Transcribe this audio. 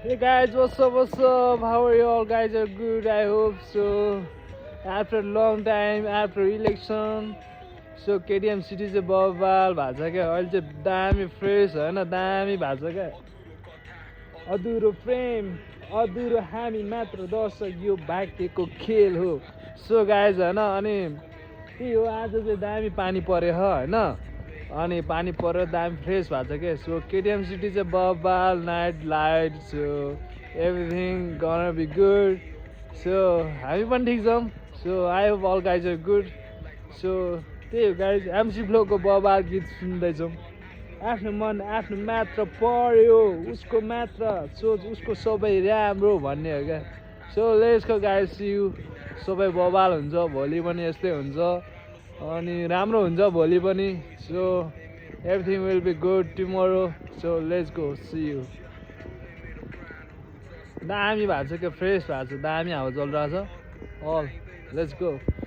Hey guys, what's up? What's up? How are you all? Guys are good. I hope so. After a long time, after election, so KTM city चाहिँ बवाल भएको छ क्या अहिले चाहिँ दामी fresh होइन दामी भएको छ क्या अधुरो प्रेम अधुरो हामी मात्र दर्शक यो भाग्यको खेल हो सो गाइज होइन अनि त्यही हो आज चाहिँ दामी पानी पऱ्यो होइन अनि पानी पऱ्यो दामी फ्रेस भएको छ क्या सो केटिएम सिटी चाहिँ बवाल night light so everything gonna be good so हामी पनि ठिक छौँ so I hope all guys are good so त्यही हो गाइज एमसी फ्लोको बवाल गीत सुन्दैछौँ आफ्नो मन आफ्नो मात्र पढ्यो उसको मात्र सोच उसको सबै राम्रो भन्ने हो क्या सो लेट्सको गाइज सी यु सबै बवाल हुन्छ भोलि पनि यस्तै हुन्छ अनि राम्रो हुन्छ भोलि पनि so everything will be good tomorrow so let's go see you दामी भएको छ क्या फ्रेस भएको छ दामी हावा चलिरहेको छ अल लेट्स गो